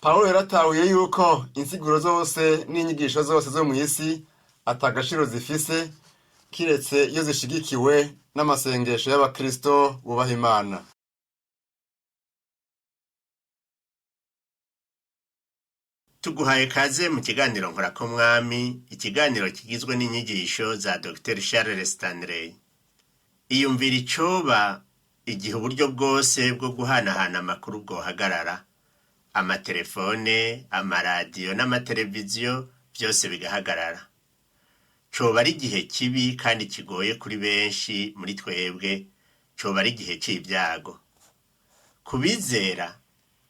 Pawulo yaratahuye yuko insiguro zose n'inyigisho zose zo mu isi atagaciro zifise kiretse iyo zishigikiwe n'amasengesho y'abakristo bubaha Imana. Tuguhaye kaze mu kiganiro nkorako mwami, ikiganiro kigizwe n'inyigisho za Dr Charles Stanley. Iyumvira icoba igihe uburyo bwose bwo guhanahana amakuru bwohagarara, amatelefone, amaradiyo n'amateleviziyo vyose bigahagarara. Coba ari igihe kibi kandi kigoye kuri benshi muri twebwe, coba ari igihe c'ivyago. Ku bizera,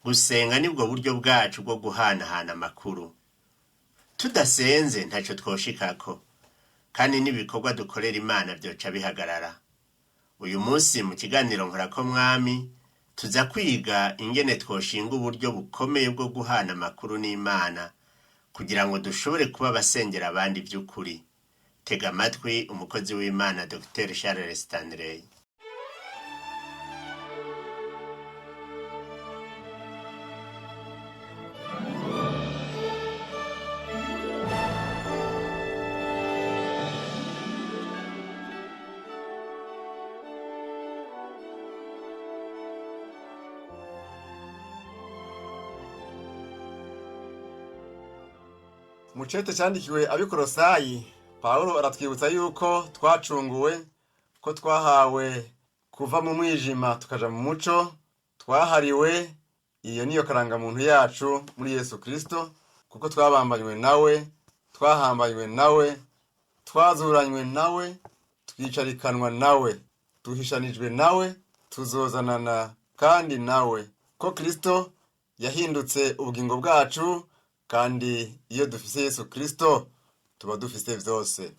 gusenga nibwo buryo bwacu bwo guhanahana amakuru. Tudasenze ntaco twoshikako, kandi n'ibikorwa dukorera Imana vyoca bihagarara. Uyu munsi mu kiganiro nkorako mwami, tuza kwiga ingene twoshinga uburyo bukomeye bwo guhana amakuru n'Imana kugira ngo dushobore kuba abasengera abandi vy'ukuri. Tega amatwi umukozi w'Imana Dr Charles Stanley. Mu cete candikiwe ab'Ikorosayi, Pawulo aratwibutsa yuko twacunguwe, ko twahawe kuva mu mwijima tukaja mu muco, twahariwe, iyo niyo karangamuntu yacu muri Yesu Kristo, kuko twabambanywe nawe, twahambanywe nawe, twazuranywe nawe, twicarikanwa nawe, duhishanijwe nawe, tuzozanana kandi nawe, ko Kristo yahindutse ubugingo bwacu, kandi iyo dufise Yesu Kristo tuba dufise vyose,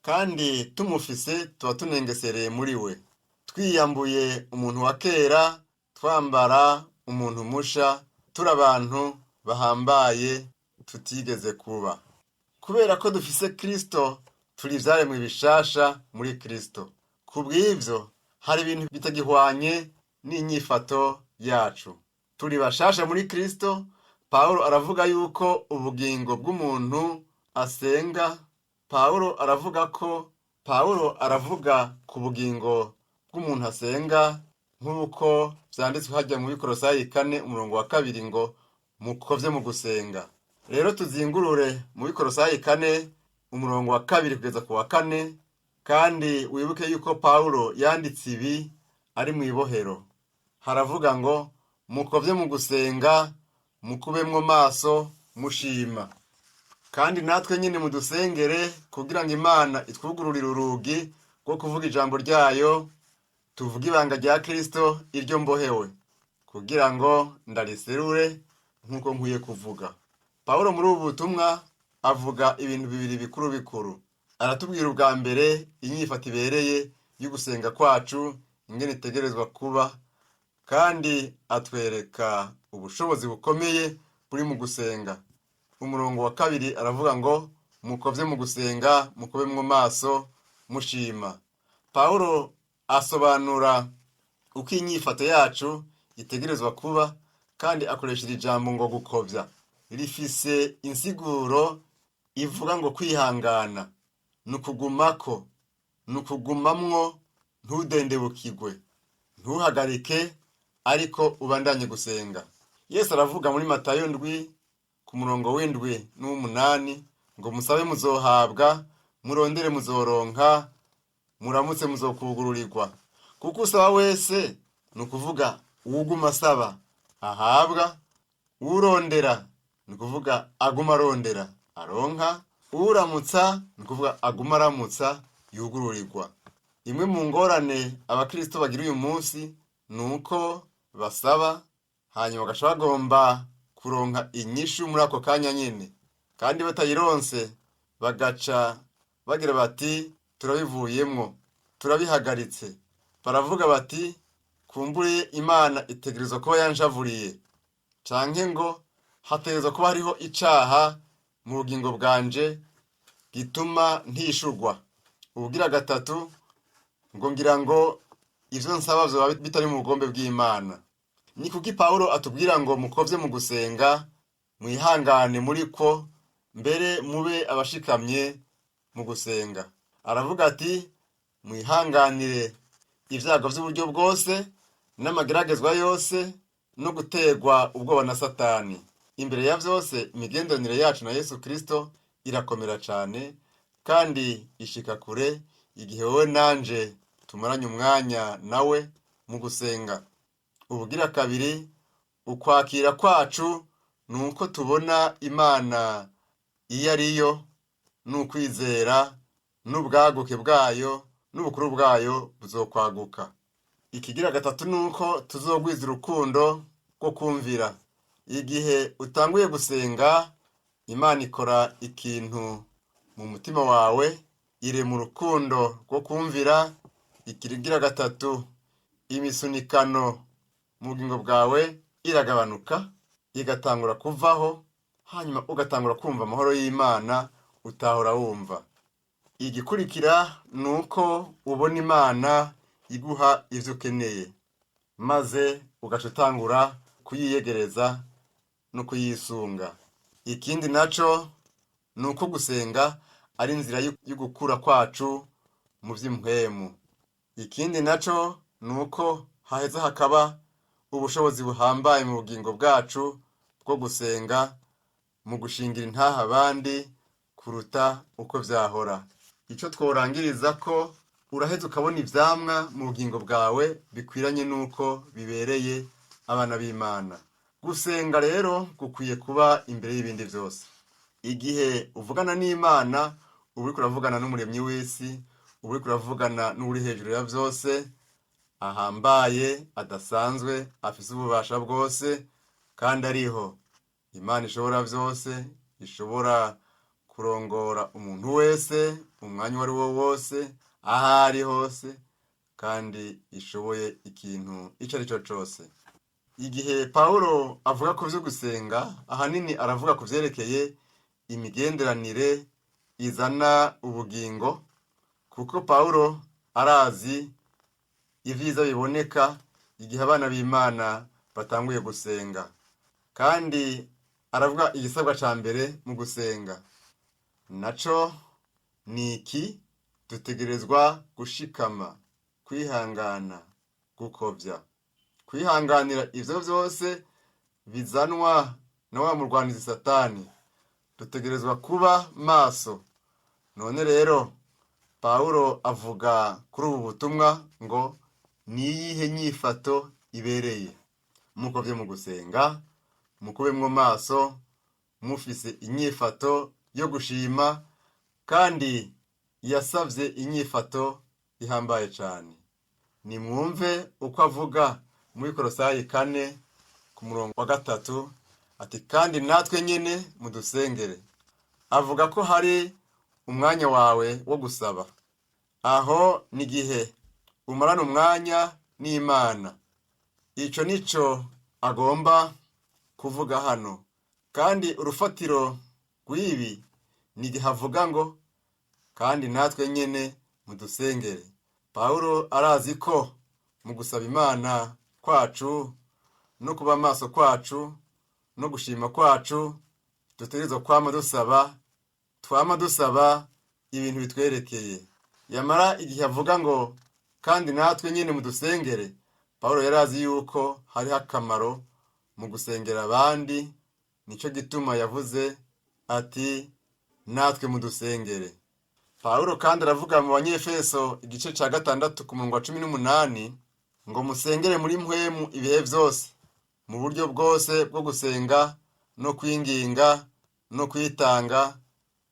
kandi tumufise tuba tunengesereye muri we, twiyambuye umuntu wa kera, twambara umuntu musha, turi abantu bahambaye tutigeze kuba. Kubera ko dufise Kristo, turi ivyaremwe bishasha muri Kristo. Kubw'ivyo hari ibintu bitagihwanye n'inyifato yacu. Turi bashasha muri Kristo. Pawulo aravuga yuko ubugingo bw'umuntu asenga. Pawulo aravuga ko Pawulo aravuga ku bugingo bw'umuntu asenga nk'uko vyanditswe harya muri Kolosayi 4 umurongo wa 2 ngo mukovye mu gusenga. Rero tuzingurure muri Kolosayi 4 umurongo wa 2 kugeza ku wa 4, kandi wibuke yuko Pawulo yanditse ibi ari mw'ibohero. Haravuga ngo mukovye mu gusenga, mukubemwo maso mushima. Kandi natwe nyine mudusengere kugira ngo Imana itwugururire urugi rwo kuvuga ijambo ryayo, tuvuge ibanga rya Kristo iryo mbohewe, kugira ngo ndariserure nk'uko nkwiye kuvuga. Pawulo muri ubu butumwa avuga ibintu bibiri bikuru bikuru. Aratubwira ubwa mbere inyifato ibereye y'ugusenga kwacu, ingene itegerezwa kuba, kandi atwereka ubushobozi bukomeye buri mu gusenga. Umurongo wa 2 aravuga ngo mukovye mu gusenga, mukubemwo maso mushima. Pawulo asobanura uko inyifato yacu itegerezwa kuba, kandi akoresha iri jambo ngo gukovya. Rifise insiguro ivuga ngo kwihangana, ni ukugumako, ni ukugumamwo, ntudendebukirwe, ntuhagarike, ariko ubandanye gusenga. Yesu aravuga muri Matayo 7 ku murongo w'7 n'uw'umunani ngo musabe muzohabwa, murondere muzoronka, muramutse muzokugururirwa. Kuko usaba wese, ni ukuvuga uwuguma asaba ahabwa, urondera ni ukuvuga aguma arondera aronka, uramutsa ni ukuvuga aguma aramutsa yugururirwa. Imwe mu ngorane abakristo bagira uyu munsi ni uko basaba hanyuma bagaca bagomba kuronka inyishu muri ako kanya nyene, kandi batayironse bagaca bagira bati turabivuyemwo, turabihagaritse. Baravuga bati kumbure Imana itegerezwa kuba yanshavuriye, canke ngo hategerezwa kuba hariho icaha mu bugingo bwanje gituma ntishurwa. Ubugira gatatu ngo ngira ngo ivyo nsaba vyoba bitari mu bugombe bw'Imana. Ni kuki Pawulo atubwira ngo mukovye mu gusenga, Mwihangane muri ko, mbere mube abashikamye mu gusenga. Aravuga ati mwihanganire ibyago by'uburyo bwose n'amageragezwa yose no gutegwa ubwoba na Satani. Imbere ya byose, imigenderanire yacu na Yesu Kristo irakomera cyane kandi ishika kure igihe wowe nanje tumaranye umwanya nawe mu gusenga. Ubugira kabiri, ukwakira kwacu ni uko tubona Imana iyo ari yo, n'ukwizera n'ubwaguke bwayo n'ubukuru bwayo buzokwaguka. Ikigira gatatu ni uko tuzogwiza urukundo rwo kumvira. Igihe utanguye gusenga, Imana ikora ikintu mu mutima wawe, irema urukundo rwo kumvira. Ikigira gatatu, imisunikano mu bugingo bwawe iragabanuka, igatangura kuvaho, hanyuma ugatangura kumva amahoro y'Imana utahora wumva. Igikurikira ni uko ubona Imana iguha ivyo ukeneye, maze ugaca utangura kuyiyegereza no kuyisunga. Ikindi naco ni uko gusenga ari inzira yo gukura kwacu mu vy'impwemu. Ikindi naco ni uko haheza hakaba ubushobozi buhambaye mu bugingo bwacu bwo gusenga, mu gushingira intaha abandi kuruta uko vyahora. Ico tworangiriza ko uraheza ukabona ivyamwa mu bugingo bwawe bikwiranye n'uko bibereye abana b'Imana. Gusenga rero gukwiye kuba imbere y'ibindi vyose. Igihe uvugana n'Imana, uba uriko uravugana n'umuremyi w'isi, uba uriko uravugana n'uwuri hejuru ya vyose, ahambaye, adasanzwe, afise ububasha bwose kandi ariho. Imana ishobora vyose, ishobora kurongora umuntu wese, umwanya uwo ari wo wose, aho ari hose, kandi ishoboye ikintu ico ari cyo cose. Igihe Pawulo avuga ku vyo gusenga, ahanini aravuga ku vyerekeye imigenderanire izana ubugingo, kuko Pawulo arazi ivyiza biboneka igihe abana b'Imana batanguye gusenga. Kandi aravuga igisabwa ca mbere mu gusenga, naco ni iki: dutegerezwa gushikama, kwihangana, gukovya. Kwihanganira ivyo vyose bizanwa na wa murwanizi Satani. Dutegerezwa kuba maso. None rero Pawulo avuga kuri ubu butumwa ngo ni iyihe nyifato ibereye? Mukovye mu gusenga, mukubemwo maso, mufise inyifato yo gushima, kandi yasavye inyifato ihambaye cane. Nimwumve uko avuga muri Kolosayi 4 ku murongo wa 3 ati kandi natwe nyene mudusengere. Avuga ko hari umwanya wawe wo gusaba. Aho ni igihe umarana umwanya n'Imana. Ico nico agomba kuvuga hano. Kandi urufatiro rw'ibi ni igihe avuga ngo kandi natwe nyene mudusengere. Pawulo arazi ko mu gusaba Imana kwacu no kuba maso kwacu no gushima kwacu dutegerezwa kwama dusaba, twama dusaba ibintu bitwerekeye. Yamara igihe avuga ngo kandi natwe nyene mudusengere, Pawulo yarazi yuko hariho akamaro mu gusengera abandi, nico gituma yavuze ati natwe mudusengere. Pawulo kandi aravuga mu Banyefeso igice ca 6 ku murongo wa 18 ngo musengere muri mpwemu ibihe vyose, mu buryo bwose bwo gusenga no kwinginga no kwitanga,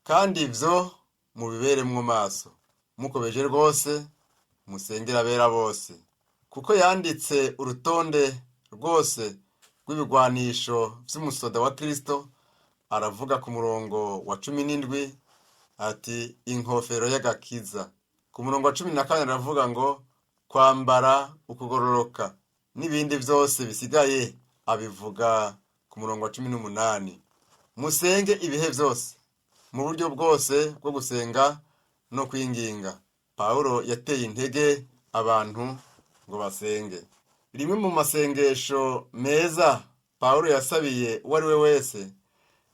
kandi ivyo mubiberemwo maso, mukobeje rwose musengere abera bose. Kuko yanditse urutonde rwose rw'ibigwanisho vy'umusoda wa Kristo, aravuga ku murongo wa 17 ati inkofero y'agakiza. Ku murongo wa 14 aravuga ngo kwambara ukugororoka, n'ibindi vyose bisigaye abivuga ku murongo wa 18. Musenge ibihe vyose, mu buryo bwose bwo gusenga no kwinginga. Pawulo yateye intege abantu ngo basenge. Rimwe mu masengesho meza Pawulo yasabiye uwo ari we wese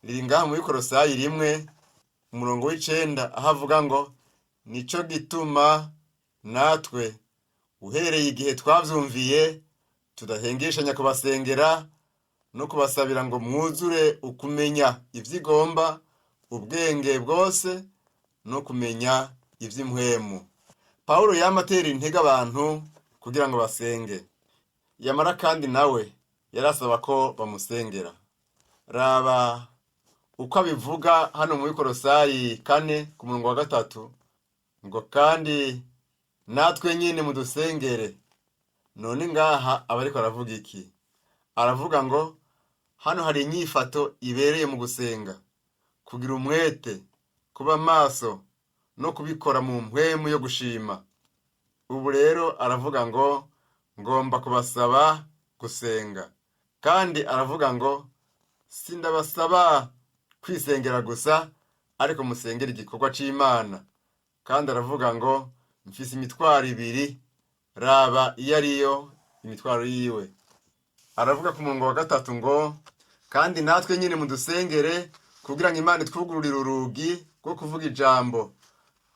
Riri ngaha muri Korosayi 1 umurongo w'9, aho avuga ngo nico gituma natwe uhereye igihe twavyumviye tudahengeshanya kubasengera no kubasabira ngo mwuzure ukumenya ivy'igomba, ubwenge bwose no kumenya ivy'impwemu. Pawulo yama atera intege abantu kugira ngo basenge, yamara kandi nawe yarasaba ko bamusengera. Raba uko abivuga hano muri Korosayi 4 ku murongo wa 3 ngo kandi natwe nyine mudusengere. None ngaha aba ariko aravuga iki? Aravuga ngo hano hari inyifato ibereye mu gusenga, kugira umwete, kuba maso no kubikora mu mpwemu yo gushima. Ubu rero aravuga ngo ngomba kubasaba gusenga, kandi aravuga ngo sindabasaba kwisengera gusa, ariko musengera igikorwa c'Imana. Kandi aravuga ngo mfise imitwaro ibiri, raba iyo ariyo imitwaro yiwe. Aravuga ku murongo wa 3 ngo kandi natwe nyine mudusengere kugira ngo Imana itwugururire urugi rwo kuvuga ijambo,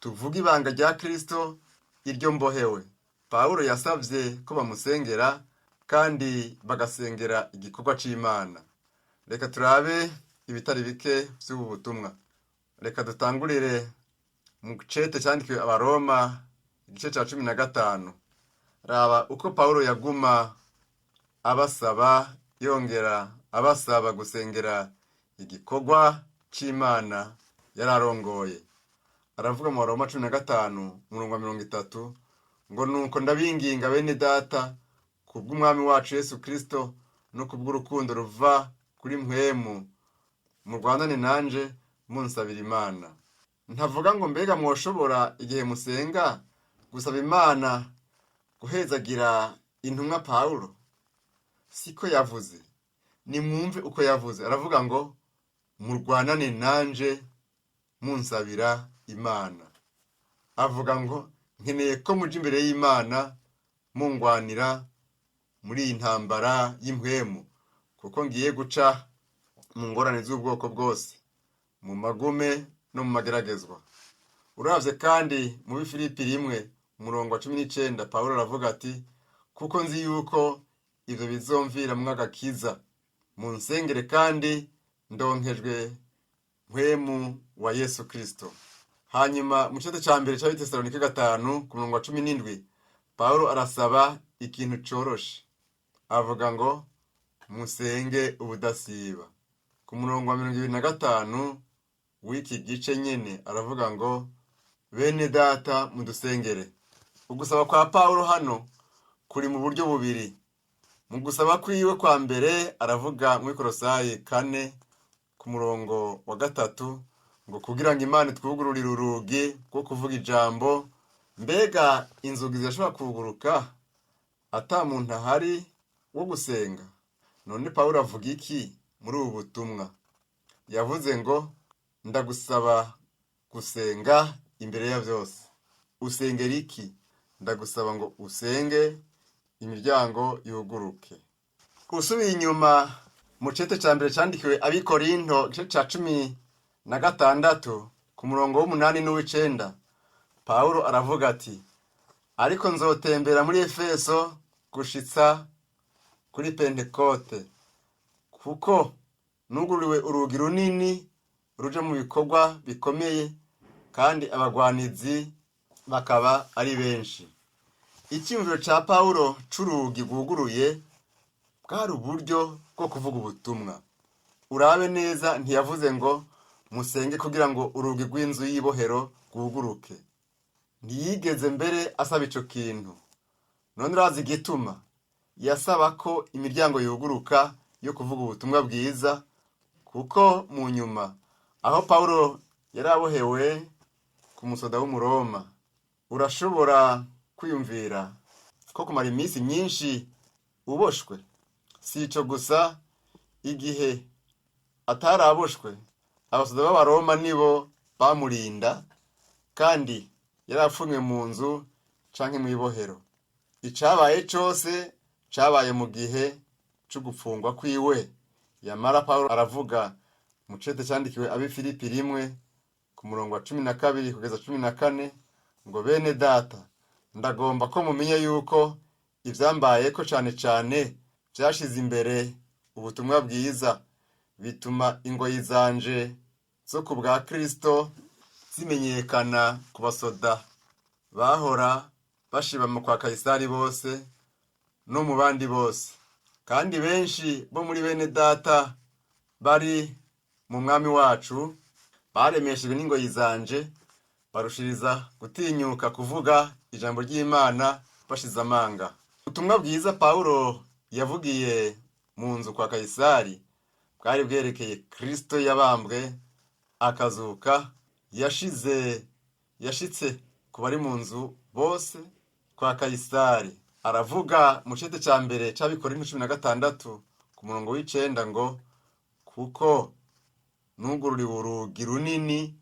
tuvuge ibanga rya Kristo iryo mbohewe. Pawulo yasavye ko bamusengera kandi bagasengera igikorwa c'Imana. Reka turabe ibitari bike vy'ubu butumwa. Reka dutangurire mu cete candikiwe Abaroma igice ca 15. Raba uko Pawulo yaguma abasaba yongera abasaba gusengera igikorwa c'Imana yararongoye. Aravuga mu Baroma 15 umurongo wa 30 ngo nuko ndabinginga bene data kubw'umwami wacu Yesu Kristo no kubw'urukundo ruva kuri mpwemu, murwanane nanje munsabira Imana. Ntavuga ngo mbega mwoshobora igihe musenga gusaba Imana guhezagira intumwa Pawulo? Siko yavuze. Nimwumve uko yavuze. Aravuga ngo murwanane nanje munsabira Imana. Avuga ngo nkeneye ko muja imbere y'Imana mungwanira muri iyi ntambara y'impwemu, kuko ngiye guca mu ngorane z'ubwoko bwose, mu magume no mu mageragezwa. Uravye kandi mu Filipi 1 umurongo wa 19, Pawulo aravuga ati kuko nzi yuko ivyo bizomviramwo agakiza, munsengere kandi ndonkejwe mpwemu wa Yesu Kristo. Hanyuma mu cete ca mbere c'Abitesalonike 5 ku murongo wa 17, Pawulo arasaba ikintu coroshe. Avuga ngo musenge ubudasiba. Ku murongo wa 25 w'iki gice nyene aravuga ngo bene data mudusengere. Ugusaba kwa Pawulo hano kuri mu buryo bubiri. Mu gusaba kwiwe kwa mbere aravuga muri Korosayi 4 ku murongo wa 3 ngo kugira ngo Imana itwugururire urugi rwo kuvuga ijambo. Mbega inzugi zirashobora kuguruka ata muntu ahari wo gusenga? None Pawulo avuga iki muri ubu butumwa? Yavuze ngo ndagusaba gusenga imbere ya vyose. Usengera iki? Ndagusaba ngo usenge imiryango yuguruke. Usubiye inyuma mu cete ca mbere candikiwe Abikorinto igice ca 16 ku murongo w'8 n'uw'icenda, Pawulo aravuga ati ariko nzotembera muri Efeso gushitsa kuri Pentekote, kuko nugururiwe urugi runini ruja mu bikorwa bikomeye, kandi abagwanizi bakaba ari benshi. Icyumviro ca Pawulo c'urugi rwuguruye bwari uburyo bwo kuvuga ubutumwa. Urabe neza, ntiyavuze ngo musenge kugira ngo urugi rw'inzu y'ibohero rwuguruke. Ntiyigeze mbere asaba ico kintu. None urazi igituma? Yasaba ko imiryango yuguruka yo kuvuga ubutumwa bwiza, kuko mu nyuma aho Pawulo yari abohewe ku musoda w'Umuroma, urashobora kwiyumvira ko kumara iminsi myinshi uboshwe. Si ico gusa, igihe ataraboshwe abasoda b'Abaroma nibo bamurinda, kandi yari apfunwe mu nzu canke mw'ibohero. Icabaye cose cabaye mu gihe c'ugupfungwa kwiwe. Yamara Pawulo aravuga Mu cete cyandikiwe ab'i Filipi 1 ku murongo wa 12 kugeza 14 ngo: bene data, ndagomba ko mumenya yuko ivyambayeko cane cane vyashize imbere ubutumwa bwiza, bituma ingoyi zanje zo ku bwa Kristo zimenyekana ku basoda bahora bashibama kwa Kayisari bose no mu bandi bose. Kandi benshi bo muri bene data bari mu mwami wacu baremeshejwe n'ingoyi zanje, barushiriza gutinyuka kuvuga ijambo ry'Imana bashize amanga. Ubutumwa bwiza Pawulo yavugiye mu nzu kwa Kayisari bwari bwerekeye Kristo yabambwe akazuka, yashitse ku bari mu nzu bose kwa Kayisari. Aravuga mu cete ca mbere c'Abikorinto 16 ku murongo w'9 ngo: kuko nugururiwe urugi runini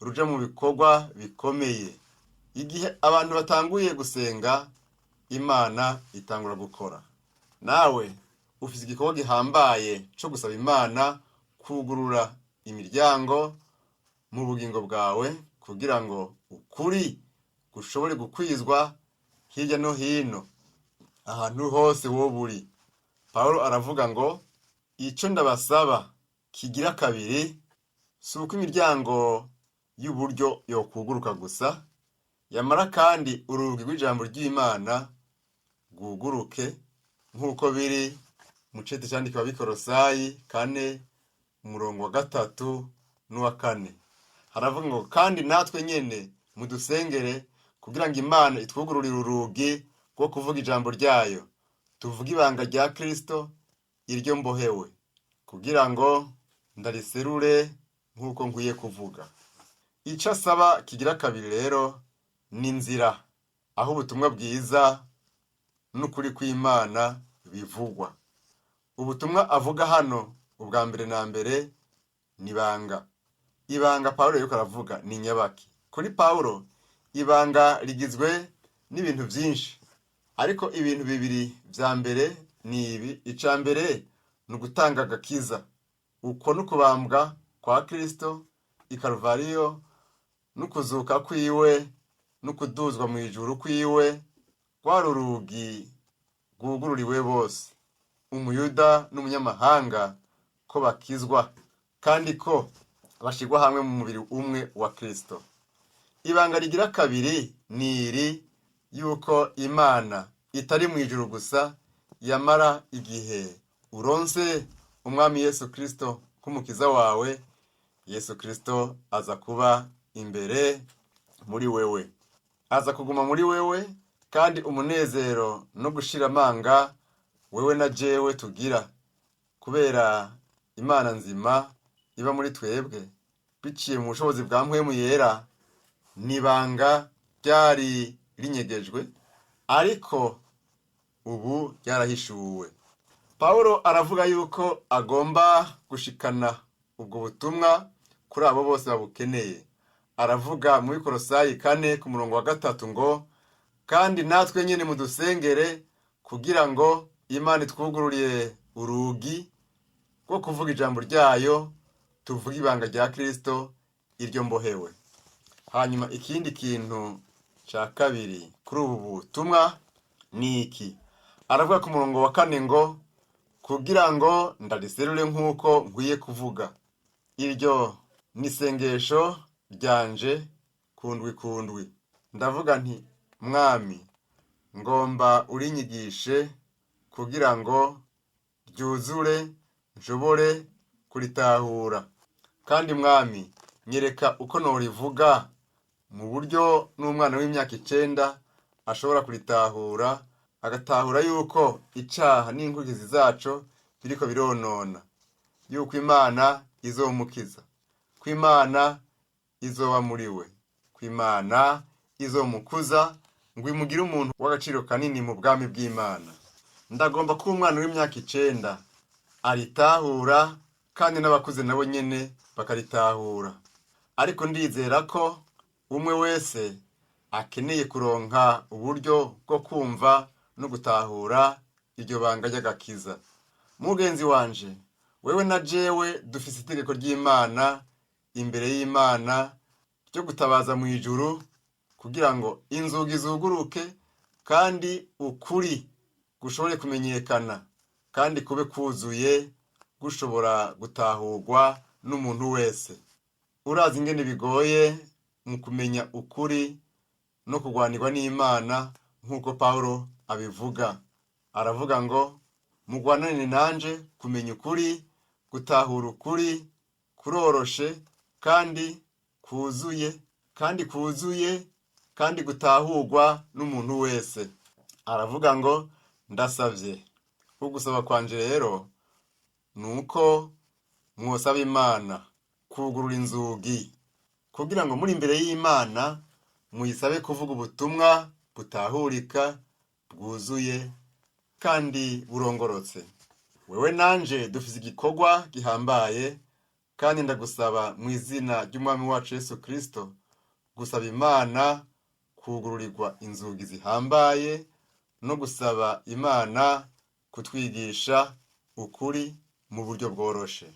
ruja mu bikorwa bikomeye. Igihe abantu batanguye gusenga, Imana itangura gukora. Nawe ufise igikorwa gihambaye co gusaba Imana kugurura imiryango mu bugingo bwawe, kugira ngo ukuri gushobore gukwizwa hirya no hino, ahantu hose woba uri. Pawulo aravuga ngo: ico ndabasaba kigira kabiri si uko imiryango y'uburyo yokuguruka gusa, yamara kandi urugi rw'ijambo ry'Imana rwuguruke, nk'uko biri mu cete candikiwe ab'Ikorosayi 4 umurongo wa 3 n'uwa 4. Haravuga ngo: kandi natwe nyene mudusengere kugira ngo Imana itwugururire urugi rwo kuvuga ijambo ryayo, tuvuge ibanga rya Kristo iryo mbohewe, kugira ngo ndariserure nk'uko nkwiye kuvuga. Ico asaba kigira kabiri rero ni inzira aho ubutumwa bwiza n'ukuri kw'Imana bivugwa. Ubutumwa avuga hano ubwa mbere na mbere ni ibanga. Ibanga Pawulo yariko aravuga ni nyabaki. Kuri Pawulo ibanga rigizwe n'ibintu vyinshi, ariko ibintu bibiri vya mbere ni ibi. Ica mbere ni ugutanga agakiza, uko n'ukubambwa kwa Kristo i Karuvariyo, n'ukuzuka kwiwe, n'ukuduzwa mu ijuru kwiwe, rwari urugi rwugururiwe bose, umuyuda n'umunyamahanga, ko bakizwa kandi ko bashirwa hamwe mu mubiri umwe wa Kristo. Ibanga rigira kabiri ni iri yuko Imana itari mu ijuru gusa, yamara igihe uronse umwami Yesu Kristo nk'umukiza wawe, Yesu Kristo aza kuba imbere muri wewe, aza kuguma muri wewe, kandi umunezero no gushira amanga wewe na jewe tugira kubera Imana nzima iba muri twebwe biciye mu bushobozi bwa Mpwemu Yera, nibanga ryari rinyegejwe ariko ubu ryarahishuwe. Pawulo aravuga yuko agomba gushikana ubwo butumwa kuri abo bose babukeneye. Aravuga muri Kolosayi 4 ku murongo wa 3 ngo: kandi natwe nyene mudusengere kugira ngo Imana itwugururiye urugi rwo kuvuga ijambo ryayo, tuvuge ibanga rya Kristo iryo mbohewe. Hanyuma ikindi kintu ca kabiri kuri ubu butumwa ni iki. Aravuga ku murongo wa 4 ngo: kugira ngo ndariserure nk'uko nkwiye kuvuga. Iryo ni isengesho ryanje kundwi kundwi. Ndavuga nti: Mwami, ngomba urinyigishe kugira ngo ryuzure nshobore kuritahura. Kandi Mwami, nyereka uko norivuga mu buryo n'umwana w'imyaka 9 ashobora kuritahura, agatahura yuko icaha n'inkurikizi zaco biriko bironona, yuko Imana izomukiza, ko Imana izoba muri we, ko Imana izomukuza ngo imugire umuntu w'agaciro kanini mu bwami bw'Imana. Ndagomba ko umwana w'imyaka 9 aritahura, kandi n'abakuze nabo nyene bakaritahura. Ariko ndizera ko umwe wese akeneye kuronka uburyo bwo kumva no gutahura iryo banga ry'agakiza. Mugenzi wanje, Wewe na jewe dufise itegeko ry'Imana imbere y'Imana ryo gutabaza mu ijuru kugira ngo inzugi zuguruke kandi ukuri gushobore kumenyekana kandi kube kuzuye gushobora gutahurwa n'umuntu wese. Urazi ingene bigoye mu kumenya ukuri no kurwanirwa n'Imana nk'uko Pawulo abivuga. Aravuga ngo mugwanane nanje kumenya ukuri, gutahura ukuri kuroroshe kandi kuzuye kandi kuzuye kandi gutahurwa n'umuntu wese. Aravuga ngo ndasavye. Ugusaba kwanje rero nuko mwosaba Imana kugurura inzugi kugira ngo muri imbere y'Imana muyisabe kuvuga ubutumwa butahurika bwuzuye kandi burongorotse. Wewe nanje dufise igikorwa gihambaye kandi ndagusaba mu izina ry'Umwami wacu Yesu Kristo gusaba Imana kugururirwa inzugi zihambaye no gusaba Imana kutwigisha ukuri mu buryo bworoshe.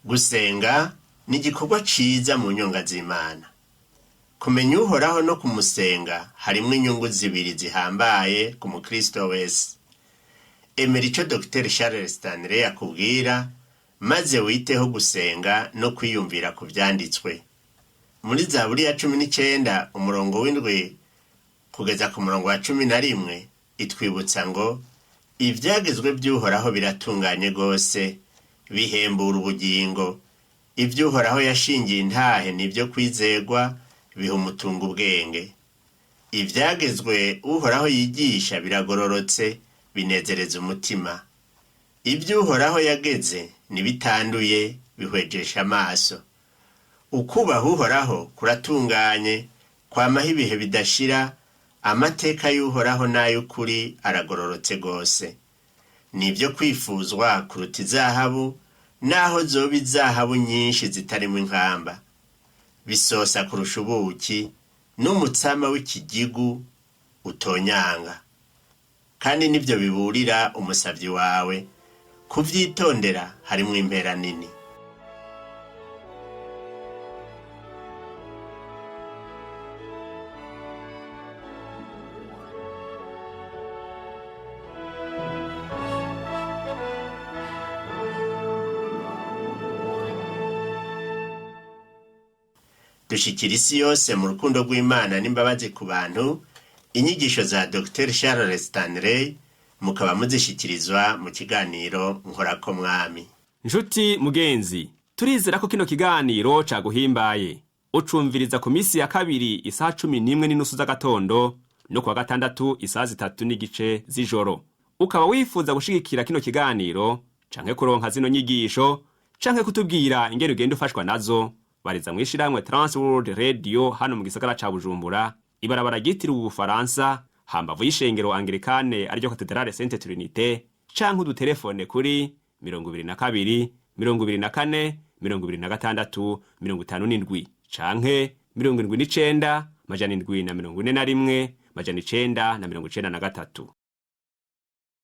Gusenga ni igikorwa ciza mu nyonga z'Imana. Kumenya Uhoraho no kumusenga harimwo inyungu zibiri zihambaye ku mukristo wese. Emera ico Dr. Charles Stanley akubwira, maze witeho gusenga no kwiyumvira ku vyanditswe. Muri Zaburi ya 19 umurongo w'indwi kugeza ku murongo wa 11 itwibutsa ngo ivyagezwe vy'Uhoraho biratunganye gose, bihembura ubugingo. Ivyo Uhoraho yashingiye intahe nivyo kwizegwa, biha umutungo ubwenge. Ivyagezwe Uhoraho yigisha biragororotse, binezereza umutima. Ivyo Uhoraho yageze ntibitanduye, bihwejesha amaso. Ukubaha Uhoraho kuratunganye, kwamaho ibihe bidashira, amateka y'Uhoraho n'ay'ukuri aragororotse gose. Nivyo kwifuzwa kuruta izahabu, naho zoba izahabu nyinshi zitarimwo inkamba. Bisosa kurusha ubuki, n'umutsama w'ikigigu utonyanga. Kandi nivyo biburira umusavyi wawe, kuvyitondera harimwo impera nini. Dushikira isi yose mu rukundo rw'Imana n'imbabazi ku bantu, inyigisho za Dr. Charles Stanley mukaba muzishikirizwa mu kiganiro Nkorako Mwami. Nshuti mugenzi, turizera ko kino kiganiro caguhimbaye. Ucumviriza ku misi ya kabiri isaha 11:30 z'agatondo no kuwa gatandatu isaha 3:15 z'ijoro. Ukaba wifuza gushigikira kino kiganiro canke kuronka zino nyigisho canke kutubwira ingene ugenda ufashwa nazo, bariza mw'ishirahamwe Transworld Radio hano mu gisagara ca Bujumbura, ibarabara ryitiriwe Ubufaransa hambavu y'ishengero Anglikane ariryo Katedrale Sainte Trinité, canke udutelefone kuri 22 24 26 57 canke 79 741 993.